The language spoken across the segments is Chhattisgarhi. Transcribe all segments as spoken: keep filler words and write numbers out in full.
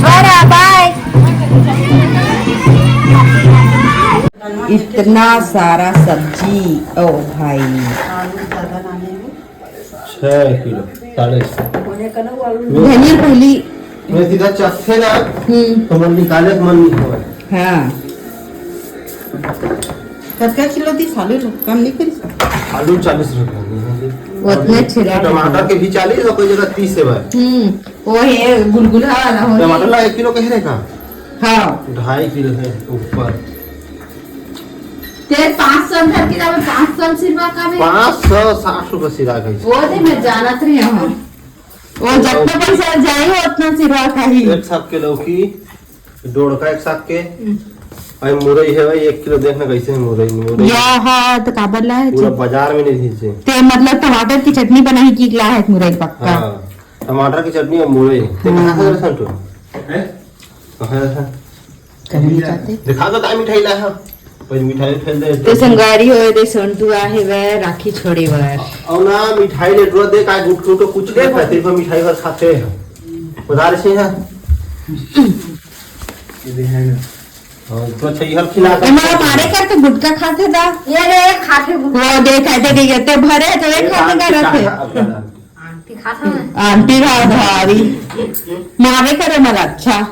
और बाय। इतना सारा सब्जी, ओ भाई। छह किलो, साढ़े छह। धनिया फूली। मैं सीधा चखथे ना, हम्म। तो मन निकाले के मन नहीं होय। हाँ। कतका किलो दिस आलू ला? कम नहीं करिस? आलू चालीस रुपया नहीं है। उतने अच्छे रहते हैं। टमाटर के भी चालीस और कोई जगह तीस है भाई। हम्म, वो है गुलगुला वाला हो। टमाटर ला एक किलो कह रहे का? हाँ। ढाई किलो है ऊपर। तेरे पाँच सौ धर के जावे, पाँच सौ सिरवा का भी। पाँच सौ साठ रुपया सिरा गई। वो दे, मैं जानत रही हूँ। वो जितना पैसा जाए, उतना सिरवा का ही। एक साग के लौकी, डोड़का एक साग के। हम्म। अरे मुरई है भाई, एक किलो देखना कैसे है मुरई, मुरई। या हाँ, तो काबर ला है पूरा जी? बाजार में नहीं थी। ते मतलब टमाटर की चटनी बनाई की ला है मुरई पक्का। हाँ, टमाटर की चटनी और मुरई। ते हाँ। कहाँ से संतू? हैं? कहाँ से? कहीं नहीं जाते। दिखा दो, काय मिठाई ला है? कोई मिठाई फेंक दे। तो संगवारी हो दे, संतु आहे वह राखी छोड़े बर। और ना, मिठाई ले टुरा दे, काय गुटखा तो कुछ नहीं खाते, पर मिठाई भर खाते हैं। बता रहे हैं। ये दे है ना। हाँ, तो अच्छा, ये हर खिला ए, मारे मारे करके गुटखा खाते था। ये रे, खाते गुटखा। वो दे खाते, दे, ये ते भरे तो ये ये खाते आंटी का रहते। खा-, खा-, खा-, आंटी खाता है। आंटी का भारी। मारे करे मला अच्छा।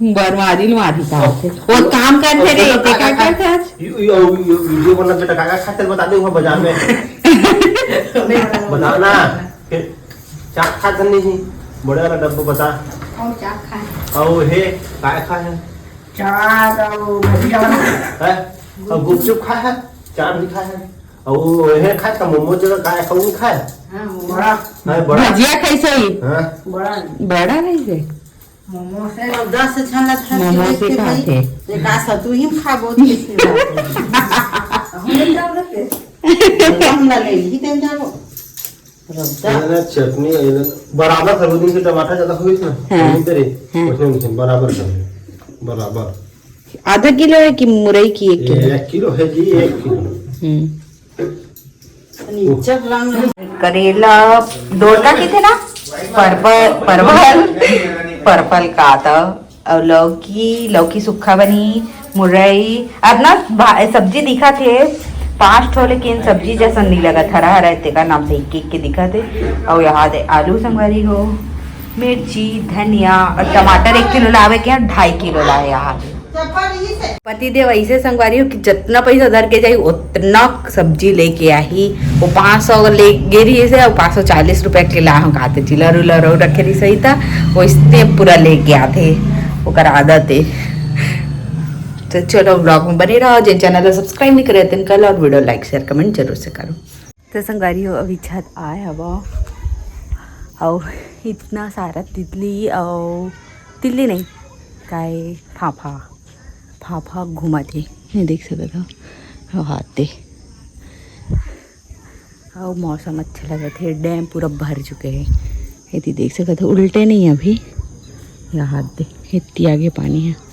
बनवारी लुआरी का होथे। वो काम करते रहे, ते का करते आज? यू, यू, यू, वीडियो बनत बेटा, का का खाते बता दे वहाँ बाजार में। बता ना। फिर चाट खात नहीं थी। बड़े वाला डब्बा बता। और क्या खाए? और हे, काय खाए है? चाट और भजिया। है? और गुपचुप खाए है? चाट भी खाए है? और वो हे खाए था, मोमो जगह काय खाऊ नहीं खाए? हाँ, मोमो। बड़ा। है बड़ा। भजिया कैसे ही? हाँ। बड़ा। बड़ा है ये। मोमो से दस झन ला था मोमो से खिलाते भाई। खाते। ते का सा तू ही खा बहुत किसी बात है। हम लोग क्या बोलते? हम ला ले ही दे जाओ। रद्दा। ये ना चटनी, ये ना बराबर कर दो, दिन से टमाटर ज्यादा हुई ना। हाँ। वही तेरे, हाँ। उसमें नहीं, बराबर कर दो। बराबर। आधा किलो है कि मुरई की एक ये किलो? एक किलो है जी, एक किलो। हम्म। फर्नीचर लांग। करेला, डोरका किथे ना? परपल, परवल, परपल का था। अउ लौकी, लौकी सुक्खा बनी, मुरई। अब ना भा-, सब्जी दिखत हे, पांच ठो, लेकिन सब्जी जैसा नहीं लगत, हरा हरा हे, तेकर नाम से एक एक के दिखत हे। अउ यहाँ दे आलू संगवारी हो, मिर्ची, धनिया अउ टमाटर एक किलो लावे के, ढाई किलो लाए यहाँ दे। पति देव ऐसे संगवारी हो कि जितना पैसा धर के जाई, उतना सब्जी लेके आही। वो पाँच सौ ले गे रहिस हे, वो पाँच सौ चालीस रुपया के ला हम खाते, चिलर उलर और रखे रहिस हे, त वो इसने पूरा लेके आथे, ओकर आदत हे। तो चलो, vlog में बने रहो। जिन channel ला subscribe नहीं करे, तेन कर लो और video like, share, comment जरूर से करो। तो संगवारी हो, अभी छत आए हवा, और इतना सारा तितली, और तितली नहीं, काय, फाफा, फाफा घूमत हे, ये देख सकत हो, हाथे। अउ मौसम अच्छा लगत हे, डैम पूरा भर चुके हे। एती देख सकत हो, उल्टे नहीं हे अभी, या हाथ दे, एती आगे पानी हे।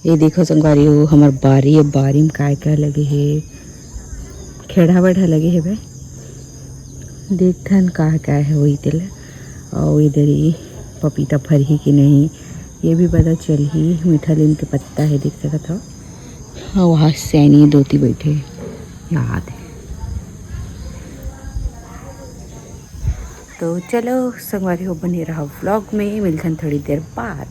ये देखो संगवारी हो, हमर बारी हे, बारी में काय काय लगे हे, खेड़ा वेड़ा लगे हे बे। देखथन का काय हे वही तेला। अउ इधर ही पपीता फरही कि नहीं, ये भी पता चलही। मीठा नीम के पत्ता हे, देख सकत हो। हाँ, वहाँ सैनी दोती बैठे हे, याद हे। तो चलो संगवारी हो, बने रहो vlog में, मिलथन थोड़ी देर बाद।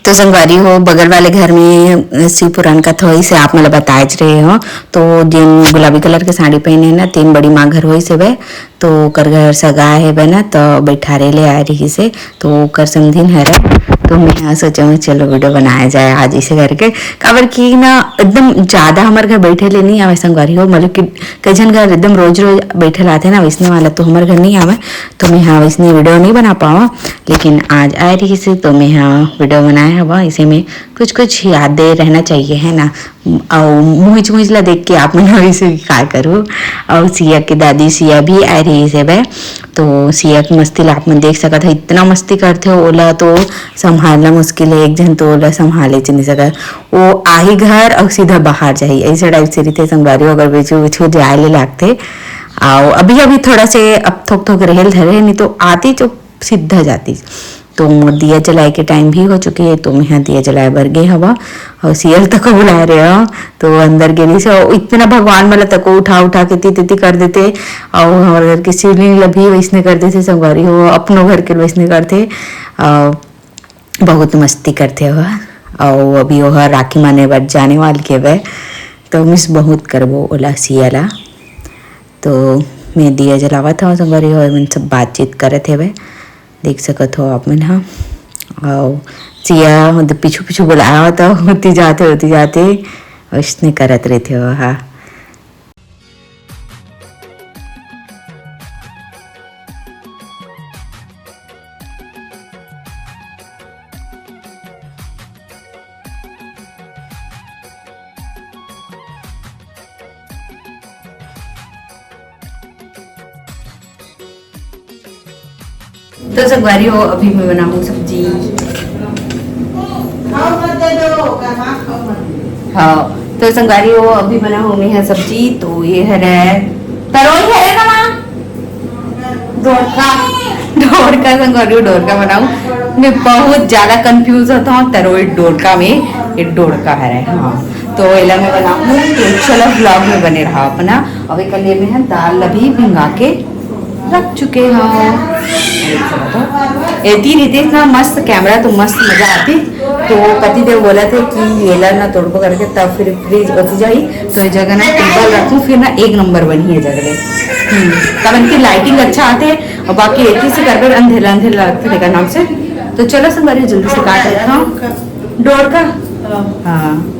तो संगवारी हो, बगल वाले घर में शिव पुराण कथा होइस हे, आप मन ल बताएच रहे हो। तो जेन गुलाबी colour के साड़ी पहने हे ना, तेन बड़ी माँ घर होइस हवे। तो ओकर घर सगा हे बे ना, तो बैठारे ले आए रहिस हे, तो ओकर समधिन हरे। तो मैं हा सोचा हूँ चलो वीडियो बनाया जाए आज इसे करके, काबर कि ना एकदम ज्यादा हमर घर बैठे ले नहीं आवे संगवारी हो, मतलब कि कई झन घर एकदम रोज रोज बैठे लाते ना, वैसने वाला तो हमर घर नहीं आवे। तो मैं हा वैसने वीडियो नहीं बना पावा, लेकिन आज आए रहिस हे तो मैं हा वीडियो बनाए हवा। इसे में कुछ कुछ यादें रहना चाहिए, है ना? अउ मुहिच मुहिच ला देख के आप मन ह वैसे भी का करू। अउ सिया के दादी सिया भी आए रहिस हे बे, तो सिया के मस्ती ला आप मन देख सकत हो, इतना मस्ती करथे ओला तो संभालना मुश्किल है, एक झन तो ओला संभाले च नहीं सकत। वो आही घर अउ सीधा बाहर जाही, ऐसे टाइप से रहिथे संगवारी हो, अगर बीचू बीचू जाए ले लागथे। अउ अभी अभी थोड़ा से अब थोक थोक रेहेल धरे हे, नहीं तो आती जो सीधा जाती। तो मोर दिया जलाए के टाइम भी हो चुके हे, तो मैं दिया जलाए बर गे हवा। और सियल तक बुला रहे हो, तो अंदर गे रहिस हे, इतना भगवान मन ला तको उठा उठा के ती ती कर देथे। और हमारे घर के शिवलिंग ला भी वैसने कर देथे संगवारी हो, अपनो घर के वैसने करथे। और बहुत मस्ती करथे वह। और अभी वह राखी माने बर जाने वाली के बे, तो मिस बहुत करबो ओला सिया ला। तो मैं दिया जलावत हव संगवारी हो, मन सब बातचीत करत हेवे, देख सकत हो आप मन ह। अउ सिया मतलब पीछू पीछू बुलावत हव, होती जाते होती जाते वैसने करत रहिथे वो हा। तो संगवारी हो, अभी मैं बनाऊँ सब्जी। हाँ, तो संगवारी हो, अभी बनाऊँ मैं ह सब्जी। तो ये हरे तरोई हरे ना माँ, डोड़का, डोड़का संगवारी हो, डोड़का बनाऊँ। मैं बहुत ज्यादा कंफ्यूज होता हूँ तरोई डोड़का में, ये डोड़का हरे। हाँ, तो एला मैं बनाऊँ, तो चलो vlog में बने रहा अपना। अभी कर लिए मैं ह दाल अभी भिंगा के रख चुके हैं। एती रहितिस ना मस्त कैमरा तो मस्त मजा आती। तो पति देव बोला थे कि येला ना तोड़बो करके तब फिर फ्रिज होती जाही, तो ये जगह ना टेबल रखूँ, फिर ना एक नंबर बनी है जगह। हम्म, तब इनकी लाइटिंग अच्छा आते और बाकी एती से करके अंधेला अंधेला लगता है नाम से। तो चलो संगवारी जल्दी से काट लेता हूँ डोड़का। हाँ।